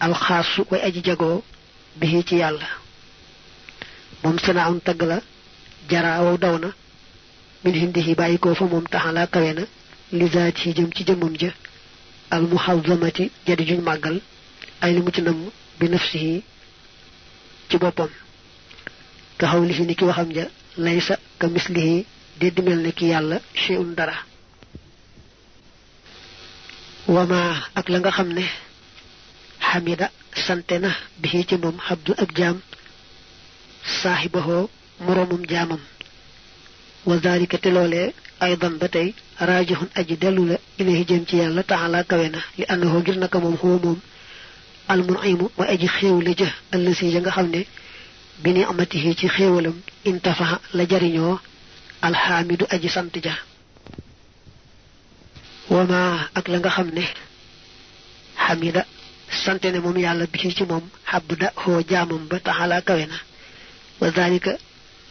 alxaasu way aji jagoo bi ci yàlla moom sanaaun tagg la jaraaw daw na min hindihi bàyyi ko fa moom taxalaa kawe na li zaati yi jëm ci jëmmam ja al muhazzamati jadi juñ màggal ay li mu ci namm bi nafsihi ci boppam ka xawlihi ni ki waxam ja laysa ka mislihi déddi mel ne ki yàlla shay'un dara wama ak la nga xam ne xamida sante na bi ci moom xabdu ab jaam saaxibahoo moroomum jaamam wa zalika te loolee aydan ba tey raajihun aji dellu la ilayhi jëm ci yàlla taala kawe na li annahu ngir naka moom xuwa moom almun'imu mooy aji xéewle ja allasi ja nga xam ne bi ni amatihi ci xéewalam intafaha la jariñoo alxaamidu aji sant ja wama ak la nga xam ne xamida sante ne moom yàlla bi ci moom xabda xoo jaamam ba taxalaa kawe na wa zalika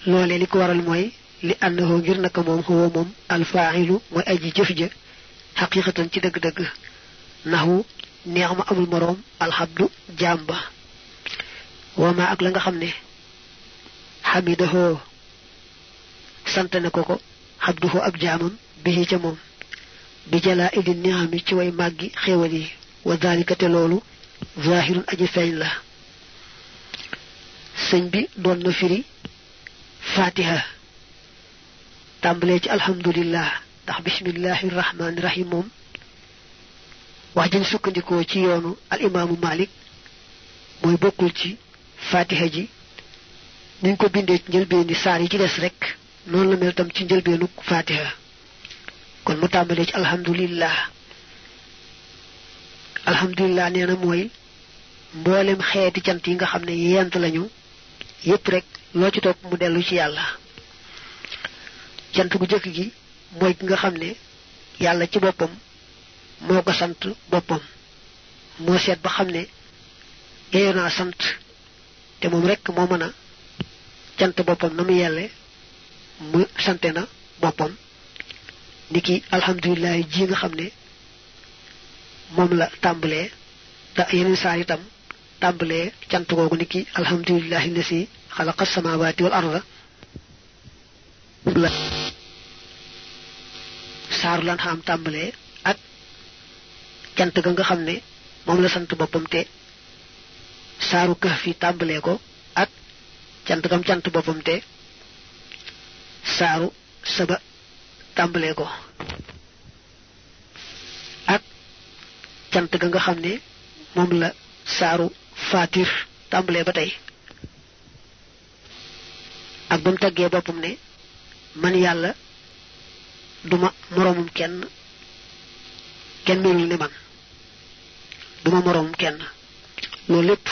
loolee li ko waral mooy li annahu ngir naka moom xoo moom alfaaxilu mooy aji jëf ja xaqiqatan ci dëgg-dëgg naxu neex ma amul moroom alxabdu jaam ba wama ak la nga xam ne xamida xoo sant ne ko xabdu xoo ab jaamam bi ca moom bi jalaa idi niami ci way màggi xéewal yi wa dalika te loolu zahirun aji feeñ la sëñ bi doon na firi fatiha tàmbalee ci alhamdulillah ndax bismillahi rahmaani rahim moom wax jëm sukkandikoo ci yoonu al imaamu malik mooy bokkul ci fatiha ji niñ ko bindee ci njëlbeeni saar yi ci des rek noonu la mel tam ci njëlbeenu fatiha kon mu tàmbalee ci alhamdulillah alhamdulillah nee na mooy mboolem xeeti cant yi nga xam ne yent lañu yépp rek loo ci topp mu dellu ci yàlla cant gu jëkk gi mooy ki nga xam ne yàlla ci boppam moo ko sant boppam moo seet ba xam ne yeeyoo naa sant te moom rek moo mën a cant boppam na mu yelle mu sante na boppam niki alhamdulillah ji nga xam ne moom la tàmbalee te yeneen saa itam tàmbalee cant googu niki alhamdulillahi lasi xalaqa samawati wal arda la saaru lan xam tàmbalee ak cant ga nga xam ne moom la sant boppam te saaru Kahfi tàmbalee ko ak cant gam cant boppam te saaru Saba tàmbalee ko ak cant ga nga xam ne moom la saaru Fatir tàmbalee ba tey ak ba mu taggee boppam ne man yàlla duma moroomum kenn melul ne man duma moroomum kenn loolu lépp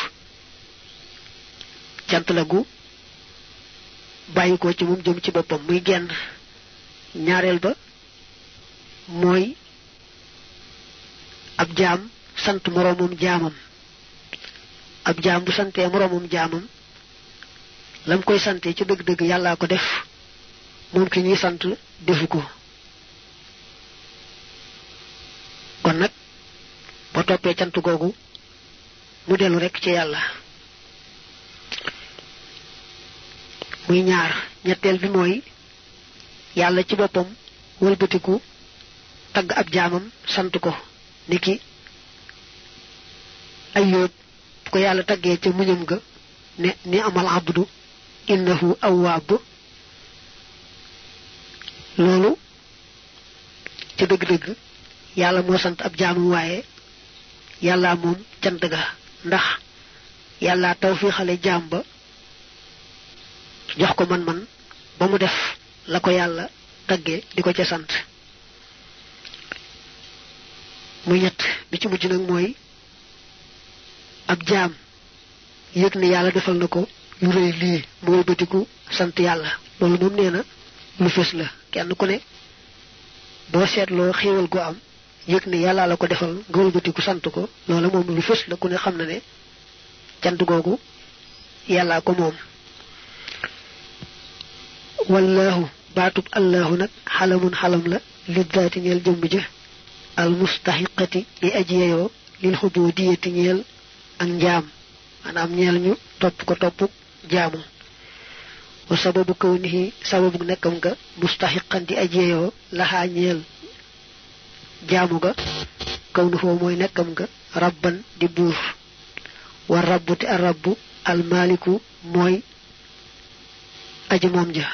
cant la gu bàyyi ko ci moom jëm ci boppam muy genn ñaareel ba mooy ab jaam sant moroomum jaamam ab jaam bu santee moroomum jaamam lam koy sante ci dëgg-dëgg yàllaa ko def moom ki ñuy sant defu ko kon nag boo toppee cant googu mu dellu rekk ci yàlla muy ñaar ñetteel bi mooy yàlla ci boppam wëlbatiku tagg ab jaamam sant ko niki Ayyub ko yàlla taggee ca muñam ga ne ni amal abdu innahu awwaab loolu ca dëgg-dëgg yàlla moo sant ab jaamam waaye yàlla moom cant ga ndax yàlla tawfiixale jaam ba jox ko man-man ba mu def la ko yàlla tagge di ko ca sant muy ñett bi ci mujj nag mooy ab jaam yëg ne yàlla defal na ko lu rëy lii mu wëlbatiku sant yàlla loolu moom nee na lu fës la kenn ku ne boo seetloo xéewal gu am yëg ne yàlla la ko defal nga wëlbatiku sant ko loola moom lu fës la ku ne xam na ne cant googu yàllaa ko moom wallaahu baatub allahu nag xalamun xalam la li daati ñeel jëmm ja al mustaxiqati li aji yeyoo lil xubudiyati ñeel ak njaam maanaam ñeel ñu topp ko topp jaamu wa sababu kawnihi sababu nekkam nga mustahiqan di ajeeyoo laxaa ñeel jaamu ga kawnu foo mooy nekkam nga rabban di buur wa rabbu te a rabbu almaaliku mooy aji moom ja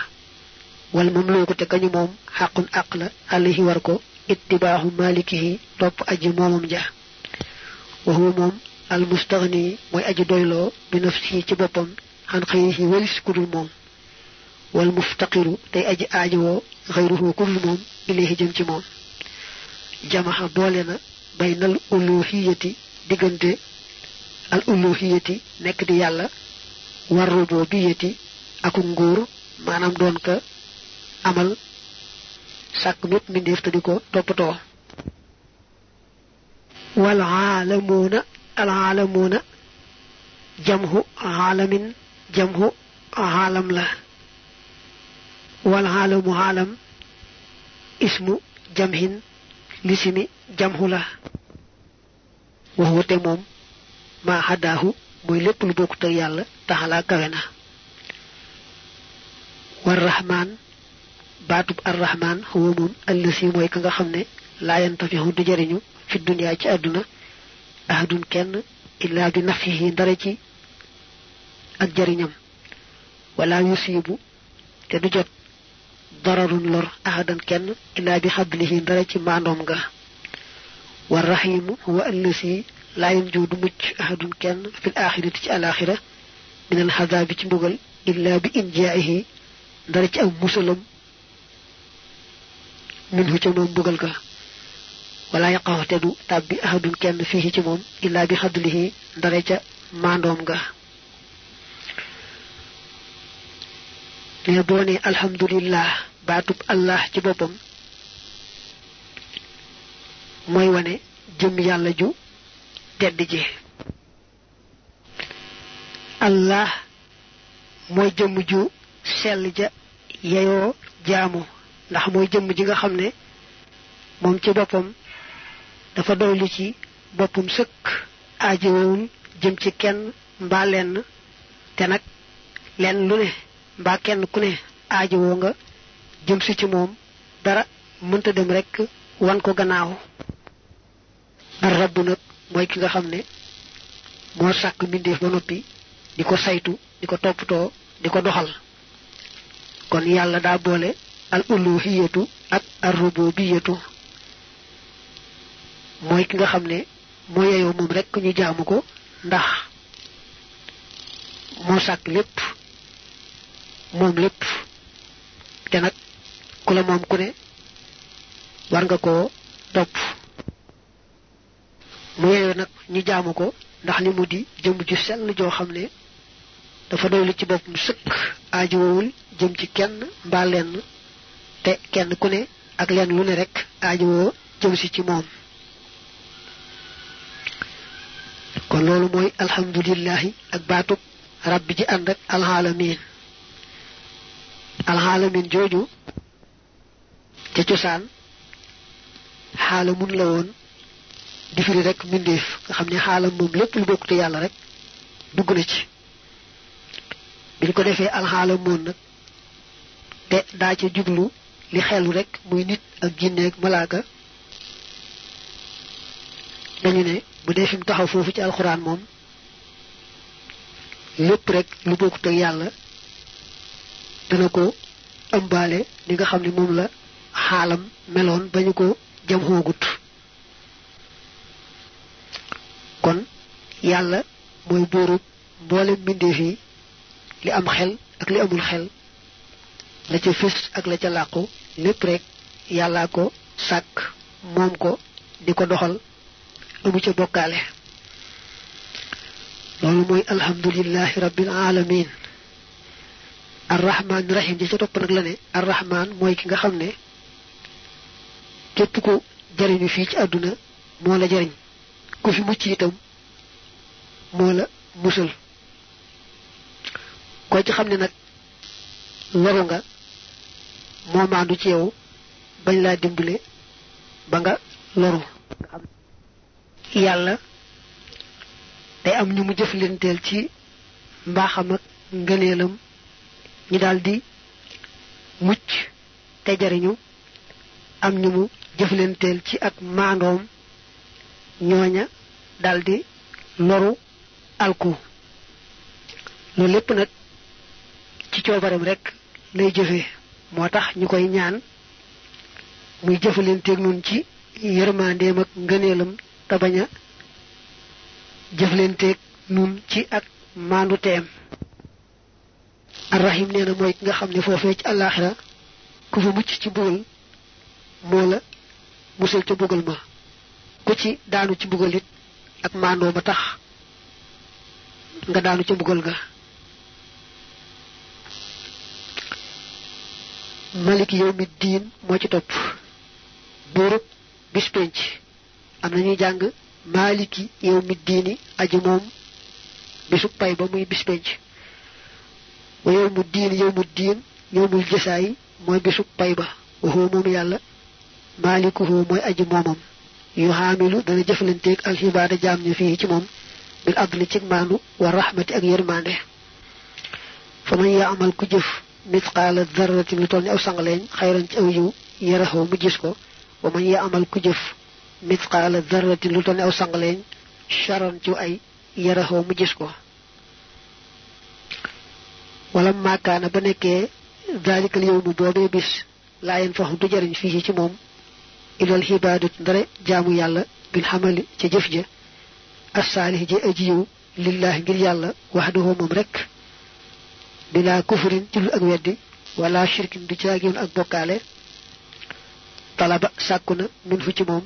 wal mamluuku te kañu moom xaqun aq la alayhi war ko ittibaaxu maalikihi topp aji moomam ja wa huwa moom almustaghni mooy aji doyloo bi nafsihi ci boppam xan xëyrihi walis kudul moom wal muftaqiru tey aji aajowoo xëyruhu kudul moom ilayhi jëm ci moom jamaxa boole na baynal uluhiyati diggante al uluhiyati nekk di yàlla war rububiyati aku nguur maanaam doon ka amal sàkk mépp mbindeef te di ko toppatoo wal aalamuuna al aalamuuna jamhu aalamin jamhu aalam la wal aalamu aalam ismu jamhin lisimi jamhu la waxwate moom maa xaddaahu mooy lépp lu bokkut ak yàlla taxalaa kawe na war rahmaan baatub ar rahmaan huwa moom allasi mooy ka nga xam ne laa yantafihu du jariñu fi duniyaa ci àdduna ahadun kenn illaa bi nafihi ndara ci ak jariñam wala yusibu te du jot dararun lor ahadan kenn illaa bi xablihi ndara ci maandoom nga war rahimu huwa allasi laa yanju du mucc ahadun kenn fil axirati ci alaxira minal xadaabi ci mbugal illaa bi injaa'ihi ndara ci ak musalam minhu ca moom mbugal ga wala yaqaw te du tàbbi ahadun kenn fii ci moom illaa bi xadlihi ndara ca maandoom ga ne boo ne alhamdulillah baatub allah ci boppam mooy wane jëm yàlla ju tedd ji allah mooy jëmm ju sell ja yeyoo jaamu ndax mooy jëmm ji nga xam ne moom ci boppam dafa doylu ci boppam sëkk aajowul jëm ci kenn mbaa lenn te nag lenn lu ne mbaa kenn ku ne aajowoo nga jëm si ci moom dara mënta dem rekk wan ko gannaaw ar rabbu nag mooy ki nga xam ne moo sàkk mbindeef ba noppi di ko saytu di ko toppatoo di ko doxal kon yàlla daa boole al uluhiyatu ak ar rububiyatu mooy ki nga xam ne moo yeyoo moom rekk ñu jaamu ko ndax moo sàkk lépp moom lépp te nag ku la moom ku ne war nga koo topp mu yeyoo nag ñu jaamu ko ndax li mu di jëm ju sell joo xam ne dafa doylu ci boppam sëkk aajowul jëm ci kenn mbaa lenn te kenn ku ne ak lenn lu ne rekk aajowoo jëm si ci moom kon loolu mooy alhamdulillahi ak baatub rabbi ji ànd ak alxaalamin alxaalamin jooju ca cosaan xaalamun la woon di firi rek mbindeef nga xam ne xaalam moom lépp lu bokk te yàlla rek dugg na ci bi ñu ko defee alxaalamoon nag te daa ca jublu li xelu rek muy nit ak jinne ak malaaka dañu ne bu dee fi mu taxaw foofu ci alxuraan moom lépp rek lu bokkut ak yàlla dana ko ëmbaale li nga xam ne moom la xaalam meloon ba ñu ko jam xoogut kon yàlla mooy buurub mboolem mbindeef yi li am xel ak li amul xel la ca fés ak la ca làqu lépp rek yàllaa ko sàkk moom ko di ko doxal amu ca bokkaale loolu mooy alhamdulillahi rabbil alamin arrahman rahim ji ca topp nag la ne arrahman mooy ki nga xam ne képp ku jariñu fii ci àdduna moo la jariñ ku fi mucc itam moo la musal ko ci xam ne nag loru nga moo maandu ci yow bañ laa dimbale ba nga loru yàlla day am ñu mu jëflenteel ci mbaaxam ak ngëneelam ñi daldi mucc te jariñu am ñu mu jëflenteel ci ak maandoom ñooña daldi loru alku loolu lépp nag ci coobaram rek lay jëfee moo tax ñu koy ñaan muy jëfalenteeg nun ci yërmandeem ak ngëneelam te bañ a jëflenteeg nun ci ak maandu teem arrahim nee na mooy ki nga xam ne foofee ci àllaaxira ku fa mucc ci mbugal moo la musal ca mbugal ma ku ci daanu ci mbugal it ak maandoo ma tax nga daanu ca mbugal ga maliki yawmi diin moo ci topp buurub bis penc am na ñuy jàng maliki yawmi diini aji moom bisu pay ba muy bis penc wa yawmu diin yawmul jasaay mooy bisu pay ba waxoo moom yàlla malikuhu mooy aji moomam yu xaamilu dana jëflanteeg alxibaada jaam ña fii ci moom bil adli ci maandu wa rahmati ak yërmande fa man yaamal ku jëf misqaala darratin lu toll ni aw sangaleeñ xayran ci aw yiw yaraxoo mu gis ko wa man yaamal ku jëf misqaala darratin lu toll ni aw sangaleeñ charan ci ay yaraxoo mu gis ko wala maakaana ba nekkee daalikal yow mu boobee bis laayen faxu du jariñ fii ci moom ilal xibaadut ndare jaamu yàlla bil xamali ca jëf ja assaalih ji aji yiw lillaahi ngir yàlla waxdahu moom rek bilaa kufrin ci lu ak weddi wala shirkin du caagéen ak bokkaale talaba sàkku na min fu ci moom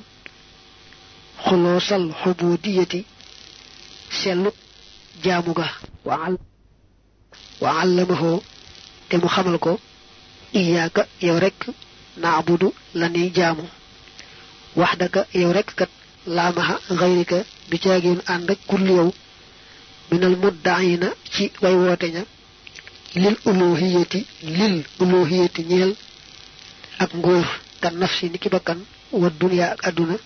xuloo sal xubudiyati sellu jaamu ga wa allamahoo te mu xamal ko iyaaka yow rek naabudu la nuy jaamu waxdaka yow rek kat laamaxa xayrika du caagéen ànd ak kulli yow minal muddaayina ci way woote ña lil uluhiyati ñeel ak nguur kan nafsi ni ki bakkan wa dunya ak àdduna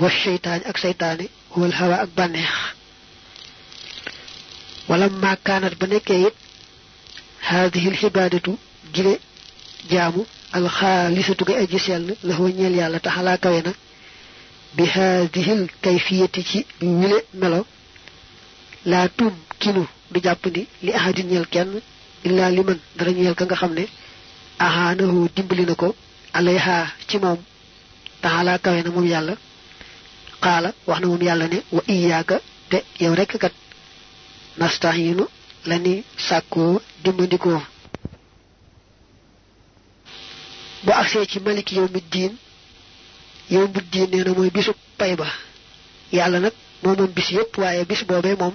wa seytaani ak seytaane wal hawa ak bànneex wala maakaanat ba nekkee it haadihi lxibaadatu gile jaamu alxaalisatu ga aji sell la hoo ñeel yàlla taxalaa kawe na bi haadihil kayfiyati ci wile melo laa tum kinu du jàppandi li ahadin ñeel kenn illaa liman dara ñeel ka nga xam ne ahaanahu dimbali na ko alayha ci moom taxalaa kawe na moom yàlla xaala wax na moom yàlla ne wa iyaaka te yow rekk kat nastahiinu la ni sàkkoo dimbandikoo bu agsee ci maliki yow mi diin nee na mooy bisu pay ba yàlla nag moo moom bis yépp waaye bis boobee moom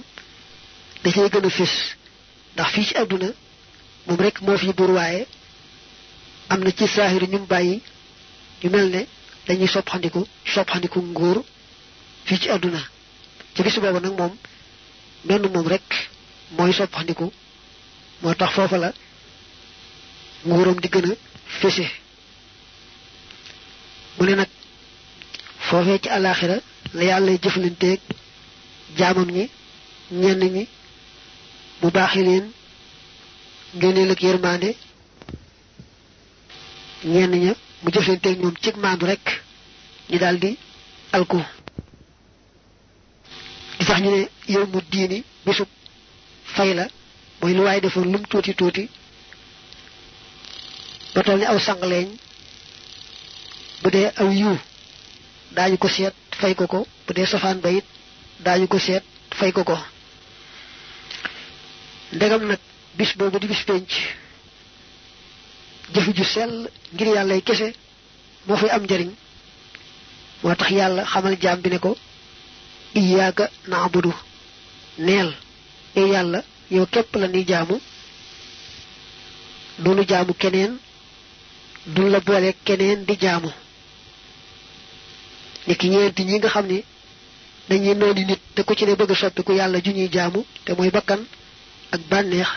da cay gën a fés ndax fii ci àdduna moom rek moo fi buur waaye am na ci saahir ñu bàyyi ñu mel ne dañuy soppandiku nguur fii ci àdduna ci bis boobu nag moom menn moom rek mooy soppandiku moo tax foofa la nguuram di gën a fese mu ne nag foofee ci alaaxira la yàlla jëflanteeg jaamam ñi ñenn ñi mu baaxi leen ngëneel ak yërmande ñenn ña mu jëflanteeg ñoom cig maandu rek ñu daldi alku di tax ñu ne yow mu diini bisub fay la mooy lu waaye defoon lum tuuti tuuti ba toll ni aw sangaleeñ bu dee aw yiw daañu ko seet fay ko ko bu dee safaan ba it daañu ko seet fay ko ko ndegam nag bis boobu di bis penc jëf ju sell ngir yàllay kese moo fay am njariñ moo tax yàlla xamal jaam bi ne ko iyaaka naabudu neel yow yàlla yow képp la ni jaamu dunu jaamu keneen dun la boole keneen di jaamu niki ñeenti ñi nga xam ne dañuy noonu nit te ku ci ne bëgg a soppiku yàlla ju ñuy jaamu te mooy bakkan ak bànneex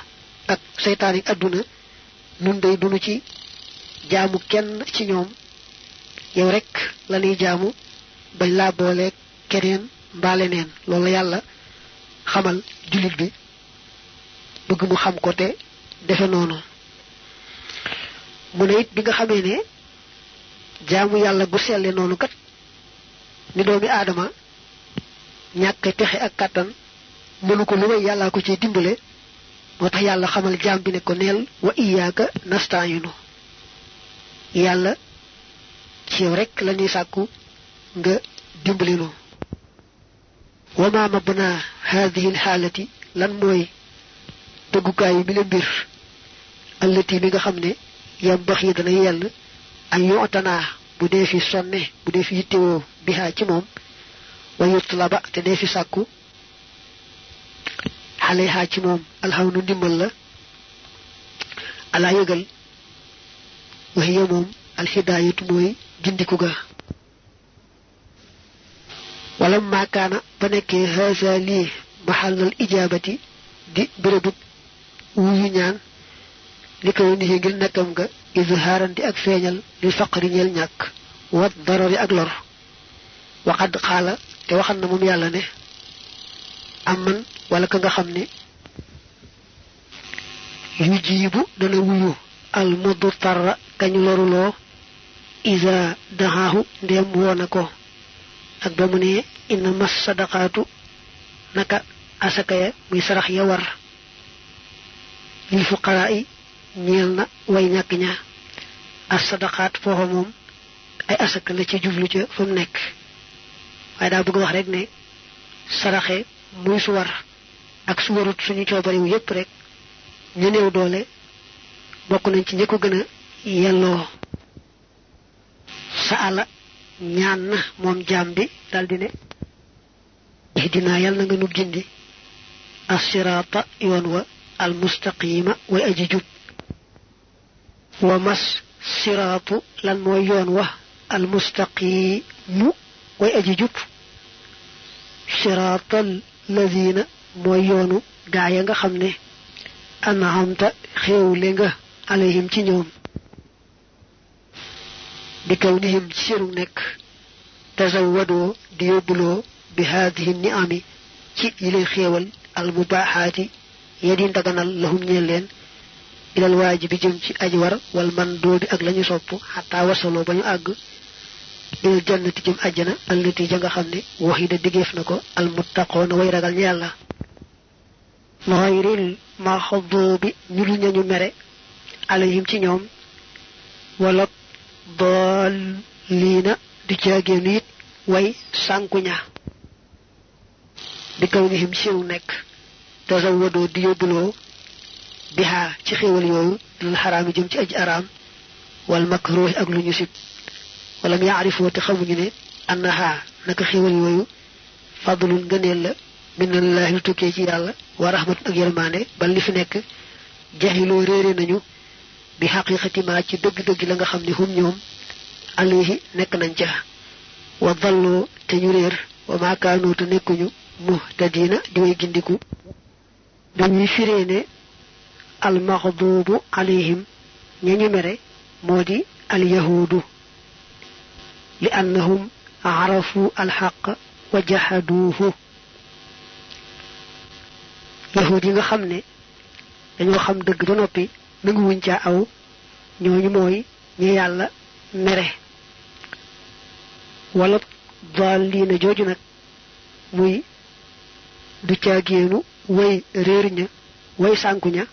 ak seytaan yi àdduna nun day dunu ci jaamu kenn ci ñoom yow rek la ñuy jaamu bañ laa boole keneen mbaa leneen loolu yàlla xamal julit bi bëgg mu xam ko te defe noonu mu ne it bi nga xamee ne jaamu yàlla gu selle noonu kat ni doomi aadama ñàkk texe ak kàttan mënu ko lu may yàllaa ko ci dimbale moo tax yàlla xamal jaam bi ne ko neel wa iyaaka nastaayinu yàlla ci yow rek la ñuy sàkku nga dimbalinu wa ma mabna hadhihi alxaalati lan mooy dëggukaayu bi la mbir allati bi nga xam ne yam bax yi dana yell ay yotanaa bu dee fi sonne bu dee fi yittewoo bihaa ci moom wa yutlaba te dee fi sàkku xalehaa ci moom alxawnu ndimbal la alaa yëgal waxiya moom alxidaayatu mooy gindiku ga wala maakaana ba nekkee haasa lii maxallal ijaabati di bérébub wuyu ñaan li ko ni ngir nekkam nga izhaaran di ak feeñal li faqri ñeel ñàkk wat darari ak lor waxad xaala te waxal na moom yàlla ne amman wala ka nga xam ne yu jiibu dana wuyu al mudtarra kañu loruloo isa daxaahu ndéem woona ko ak ba mu ne inna mas sadaqaatu naka asaka ya muy sarax ya war lil fuqaraa yi ñeel na way ñàkk ña as sadaqaat foofa moom ay asaka la ci jublu ca fa mu nekk waaye daa bëgg wax rek ne saraxe muy su war ak su warut suñu coobariwu yépp rek ñu néew doole bokk nañ ci ñi ko gën a yelloo sa ala ñaan na moom jaam bi daldi ne ihdina yal na nga nu gindi as-sirata yoon wa al mustaqima way aji jub wa mas siratu lan mooy yoon wa al mustaqimu way aji jub siratal lazina mooy yoonu gaaya nga xam ne an'amta xéewle nga alayhim ci ñoom bi kaw nihim ci seenu nekk tazawwadoo di yóbbuloo bi haadihi ni'ami ci yi lay xéewal al mubaaxaati ya di ndaganal lahum ñeel leen ilal waajibi jëm ci aji war wal man doobi ak lañu sopp xataa wasaloo ba ñu àgg ilal jannati jëm àjjana allati ja nga xam ne waxida diggeef na ko al muttaqoona way ragal ñu yàlla gayril maxduubi ñu lu ñañu mere alayhim ci ñoom wala daalliina di caagéenu it way sànkuña bi kaw nihim siw nekk tazawwadoo di yóbbuloo bihaa ci xéewal yooyu lul xaraami jëm ci aji araam wal makruuhi ak lu ñu sib wala mu yaarifoo te xamuñu ne annaha naka xéewal yooyu fadlun ngëneel la minallahi lu tukkee ci yàlla wa rahmatun ak yërmaande ba li fi nekk jaxiloo réere nañu bi xaqiqati ma ci dëgg-dëgg la nga xam ne hum ñoom alayhi nekk nañ ca wa dalloo te ñu réer wa maakaanoo te nekkuñu muhtadiina di way gindiku dañuy firee ne almaxduubu alayhim ñañu mere moo di alyahuudu li annahum arafu alxaq wa jahaduuhu yahuud yi nga xam ne dañoo xam dëgg ba noppi nangu wuñ caa aw ñooñu mooy ñi yàlla mere wala daalliina jooju nag muy du caagéenu way réer ña way sànku ña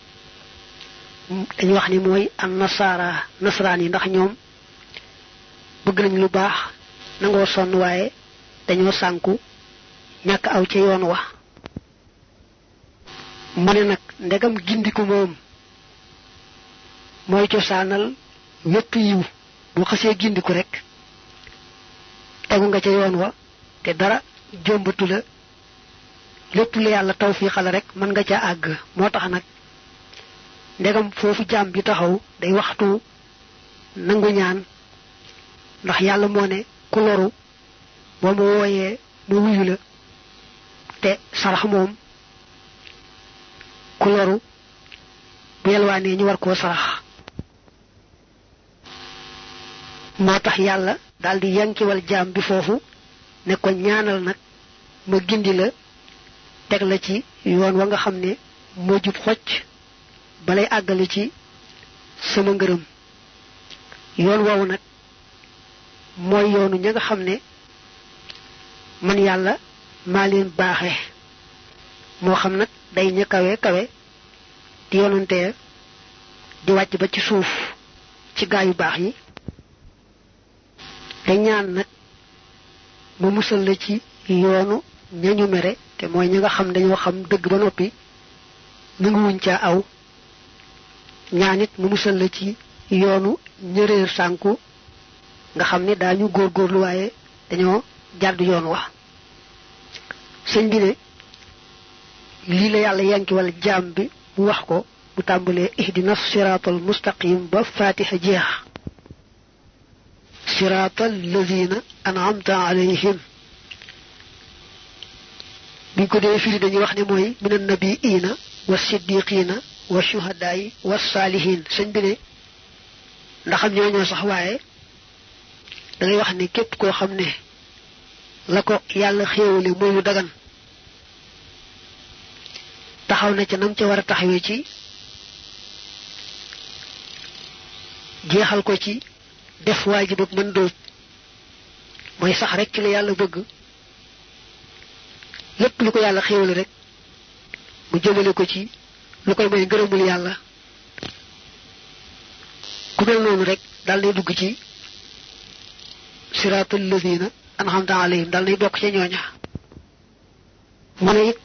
dañu wax ni mooy an nasaara nasaraan yi ndax ñoom bëgg nañ lu baax nangoo sonn waaye dañoo sànku ñàkk aw ca yoon wa mu ne nag ndegam gindiku moom mooy cosaanal wépp yiw bu xasee gindiku rek tegu nga ca yoon wa te dara jombatu la lépp lu yàlla tawfiixal rek mën nga ca àgg moo tax nag ndegam foofu jaam bi taxaw day waxtu nangu ñaan ndax yàlla moo ne ku loru boo ma wooyee ma wuyu la te sarax moom ku loru bu yelwaanee ñu war koo sarax moo tax yàlla daldi yankiwal jaam bi foofu ne ko ñaanal nag ma gindi la teg la ci yoon wa nga xam ne moo jub xocc balay àggale ci sama ngërëm yoon woowu nag mooy yoonu ña nga xam ne man yàlla maa leen baaxe moo xam nag day ña kawe kawe di yonante di wàcc ba ci suuf ci gaa yu baax yi te ñaan nag mu musal la ci yoonu ñañu mere te mooy ñi nga xam dañoo xam dëgg ba noppi nanguwuñ caa aw ñaanit mu musal la ci yoonu ñëreer sànku nga xam ne daañu góorgóorlu waaye dañoo jàdd yoon wa sëñ bi ne lii la yàlla yanki wala jaam bi mu wax ko bu tàmbalee ihdina siraatal mustaqim ba fatiha jeex siraatal lazina an'amta alayhim biñ ko dee firi dañuy wax ne mooy minan nabiina wa siddiqina wa shuhadaay wa saalihin sëñ bi ne ndaxam ñoo sax waaye da ngay wax ne képp koo xam ne la ko yàlla xéewale mooy lu dagan taxaw na ca nam ca war a taxawee ci jeexal ko ci def waajib ak mën dóob mooy sax rek ci la yàlla bëgg lépp lu ko yàlla xéewale rek mu jëmale ko ci lu koy may ngërëmul yàlla ku mel noonu rek dal nay dugg ci siraatal lazina an'amta alayhim dal nay bokk ca ñooña mu ne it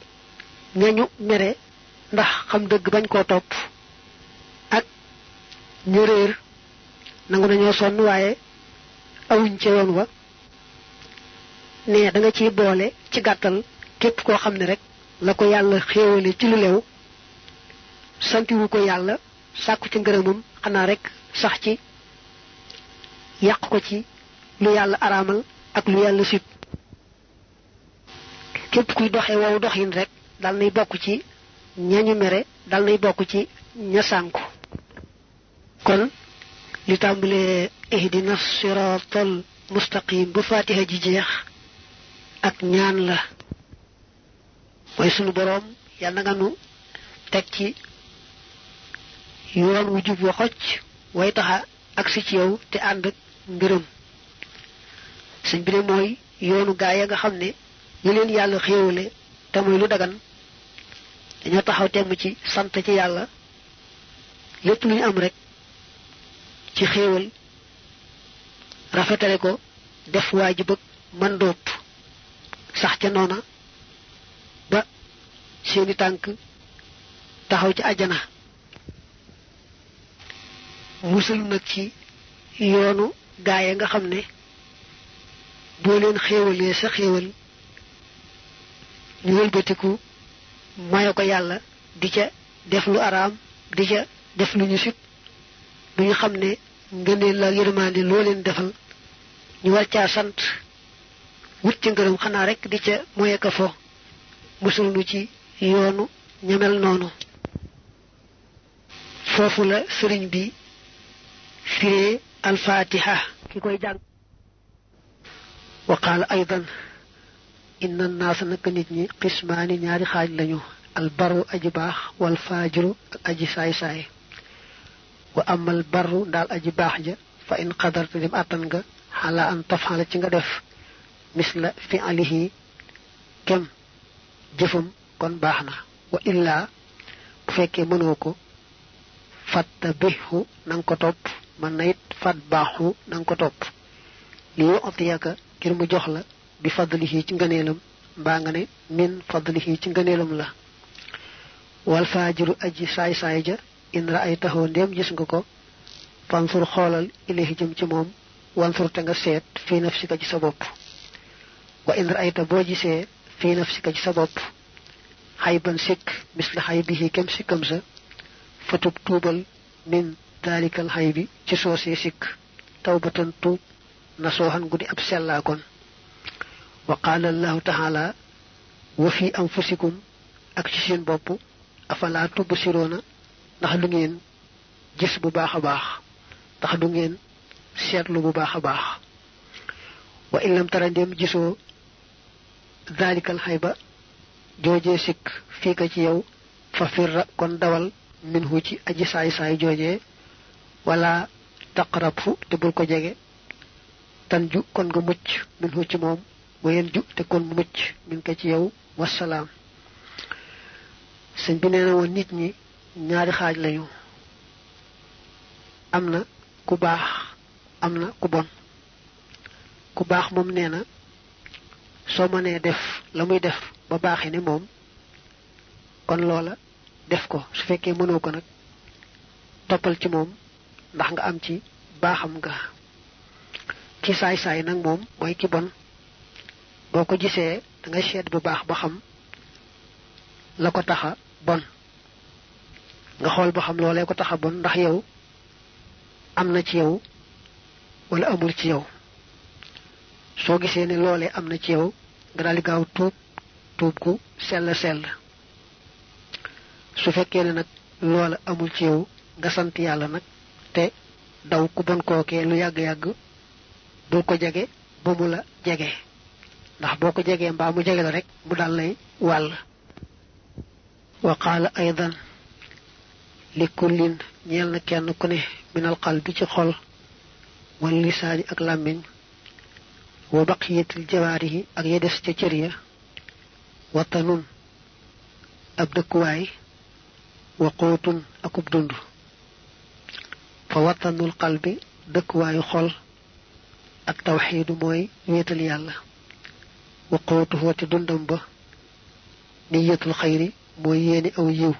ñañu mere ndax xam dëgg bañ koo topp ak ñu réer nangu nañoo sonn waaye awuñ ca yoon wa ne da nga ciy boole ci gàttal képp koo xam ne rek la ko yàlla xéewale ci lu lew santiwu ko yàlla sàkku ci ngërëmam xanaa rek sax ci yàq ko ci lu yàlla araamal ak lu yàlla sib képp kuy doxe wow doxin rek dal nay bokk ci ñañu mere dal nay bokk ci ña sànku kon li tàmbalee ihdina siratal mustaqim bu fatiha ji jeex ak ñaan la mooy sunu boroom yàlla nga nu teg ci yoon wu jub wa xocc way taxa agsi ci yow te ànd ak ngërëm sëñ bi ne mooy yoonu gaa ya nga xam ne ñu leen yàlla xéewale te mooy lu dagan dañoo taxaw temm ci sant ci yàlla lépp lu ñu am rek ci xéewal rafetale ko def waajib ak mën dóob sax ca noona ba seeni tànk taxaw ci àjjana musul nag ci yoonu gaaya nga xam ne boo leen xéewalee sa xéewal ñu wëlbatiku maye ko yàlla di ca def lu araam di ca def lu ñu sib bu ñu xam ne ngëneel la yërmande loo leen defal ñu war caa sant wut ci ngërëm xanaa rek di ca moye ka fo musul nu ci yoonu ñamel noonu foofu la sëriñ bi firee alfatiha ki koy jàng wa qaala aydan inna naasa naka nit ñi qismaani ñaari xaaj lañu albarru aji baax wal faajiru ak aji saay-saay wa amal barru daal aji baax ja fa in qadarta dem àttan nga xalaa an tafxala ci nga def misla fi alihi kem jëfam kon baax na wa illaa bu fekkee mënoo ko fatta bihu na nga ko topp mën na it fat baaxu na nga ko topp li yo otiyaka ngir mu jox la bi fadlihi ci ngëneelam mbaa nga ne min fadlihi ci ngëneelam la wal faajiru aji saay-saay ja in ra'aytahu ndéem gis nga ko fansur xoolal ilayhi jëm ci moom wansur te nga seet fii nafsika ci sa bopp wa in ra'ayta boo gisee fii nafsika ci sa bopp xayban sikk misla xaybihi kem sikkam sa fatub tuubal min daalikal xay bi ci soosee sikk tawbatan tuub na sooxan guddi ab sellaa kon wa qaala allahu taala wa fi anfusikum ak ci seen bopp afalaa tubsiroona ndax du ngeen gis bu baax a baax ndax du ngeen seetlu bu baax a baax wa in lam tara ndem gisoo daalikal xay ba joojee sikk fii ka ci yow fa firra kon dawal minhu ci aji saay saay joojee wala taqrab fu te bul ko jege tan ju kon nga mucc minhu ci moom wayen ju te kon mu mucc min ka ci yow wasalaam. sëñ bi nee na woon nit ñi ñaari xaaj lañu, am na ku baax am na ku bon. ku baax moom nee na soo mënee def la muy def ba baaxee ne moom kon loola def ko, su fekkee mënoo ko nag toppal ci moom ndax nga am ci baaxam nga. ki saay-saay nag moom mooy ki bon, boo ko gisee da nga seet bu baax ba xam la ko taxa bon, nga xool ba xam loolee ko taxa bon ndax yow am na ci yow wala amul ci yow. soo gisee ne loolee am na ci yow nga daal di gaaw tuub gu sell sell. su fekkee ne nag loola amul ci yow nga sant yàlla nag te daw ku bon kookee lu yàgg-yàgg bul ko jege ba mu la jege, ndax boo ko jegee mbaa mu jege la rek mu dal lay wàll. wa qaala aydan li kullin ñeel na kenn ku ne minal qalbi ci xol wal lisaani ak làmmiñ wa baqiyatil jawaarihi ak ya des ca cër ya watanun ab dëkkuwaay wa quutun akub dund. fa watanul qalbi dëkkuwaayu xol ak tawxiidu mooy wéetal yàlla, wa quutuhu te dundam ba niyatul xayri mooy yéene aw yiw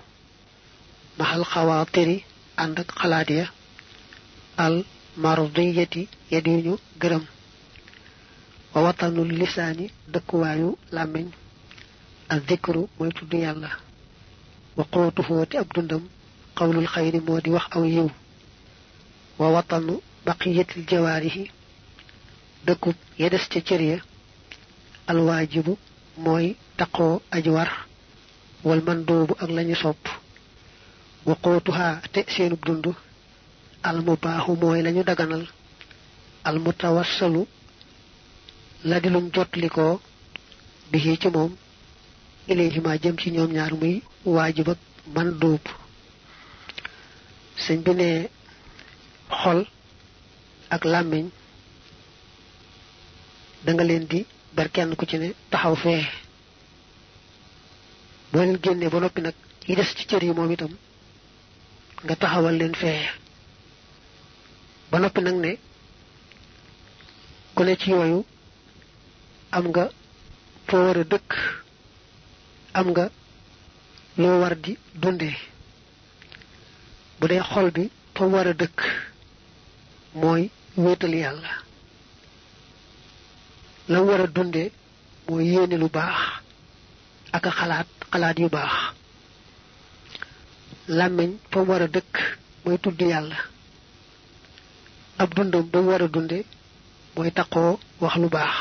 maxal xawaatiri ànd ak xalaat ya al mardiyati ya di ñu gërëm. wa watanul lisaani dëkkuwaayu làmmiñ al zikru mooy tudd yàlla, wa quutuhu te ab dundam qawlul xayri moo di wax aw yiw. wa watanu baqiyatil jawaarihi dëkkub ya des ca cër ya alwaajibu mooy taqoo aji war wal mandoobu ak lañu sopp. wa quutuha te seenub dund almubaaxu mooy lañu daganal almutawassalu la di luñ jotlikoo bi ci moom ilayhima jëm ci ñoom ñaar muy waajib ak mandoob. sëñ bi ne xol ak làmmiñ danga leen di ber kenn ku ci ne taxaw fee, boo leen génnee ba noppi nag yi des ci cër yi moom itam nga taxawal leen fee ba noppi nag ne ku ne ci yooyu am nga foo war a dëkk, am nga loo war di dundee. bu dee xol bi fa war a dëkk mooy wéetal yàlla, la war a dundee mooy yéene lu baax ak a xalaat yu baax. làmmiñ fa mu war a dëkk mooy tudd yàlla, ab dundam ba mu war a dunde mooy taqoo wax lu baax.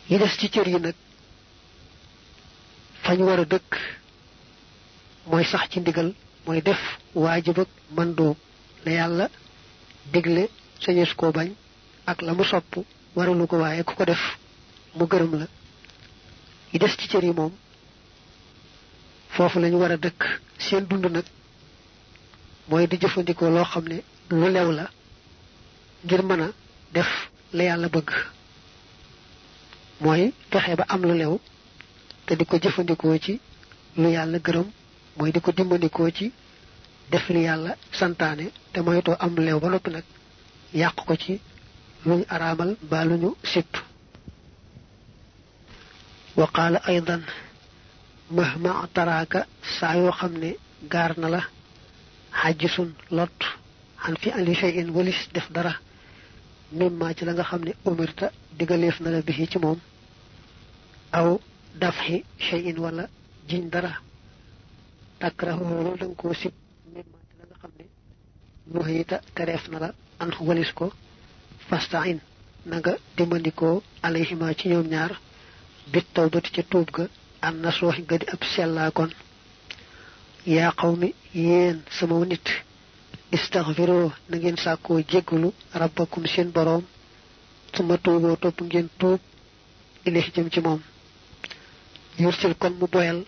yi des ci cër yi nag fañ war a dëkk mooy sax ci ndigal, mooy def waajib ak mandoob, la yàlla digle sañes koo bañ ak la mu sopp waralu ko, waaye ku ko def mu gërëm la. yi des ci cër yi moom foofu lañu war a dëkk. seen dund nag mooy di jëfandikoo loo xam ne lu lew la ngir mën a def la yàlla bëgg, mooy fexe ba am lu lew te di ko jëfandikoo ci lu yàlla gërëm, mooy di ko dimbandikoo ci def li yàlla santaane te moytoo am lu lew ba noppi nag yàq ko ci luñ araamal ba luñu sipp. wa qaala aydan mahma taraaka saa yoo xam ne gaar na la xajjisun lot xan fi ali shay'in walis def dara mimma ci la nga xam ne umirta digaleef na la bi ci moom aw dafxi shay'in wala jiñ dara takrahu loolu da nga koo sib mimma ci la nga xam ne nuhita tereef na la an walis ko fastain na nga dimbandikoo alayhima ci ñoom ñaar bit tawbati ca tuub ga an na sooxi nga di ab sellaa kon. yaa qawmi yéen sama nit istaghfiru na ngeen sàkkoo jéggalu rabbakum seen boroom suma tuuboo topp ngeen tuub ilayhi jëm ci moom. yursil kon mu boyal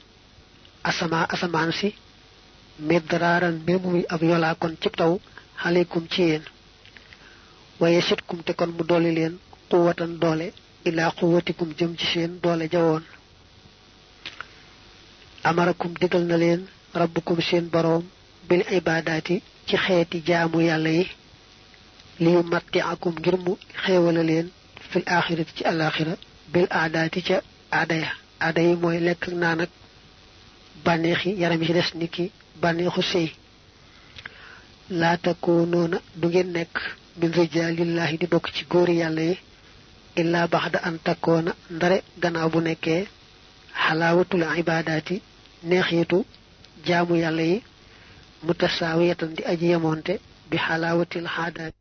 asamaan si midraaran mbir muy ab yolaa kon ci taw xaleykum ci yéen waaye sitkum te kon mu dolli leen quwatan doole ilaa quwatikum jëm ci seen doole jawoon amarakum digal na leen rabbukum seen boroom bil ibadaati ci xeeti jaamu yàlla yi liyu matti akum ngir mu xéewala leen fil axirati ci alaxira bil aadaati ca aada yi mooy lekk ak naan ak bànneexi yaram yi ci des niki bànneexu sëy laata ko noona du ngeen nekk min rijaalillahi di bokk ci góori yàlla yi illaa baxda an takkoona ndare gannaaw bu nekkee xalaawatul ibaadaati neexiitu jaamu yàlla yi mutasaawiyatan di aji yemoonte bi xalaawatil xaadaati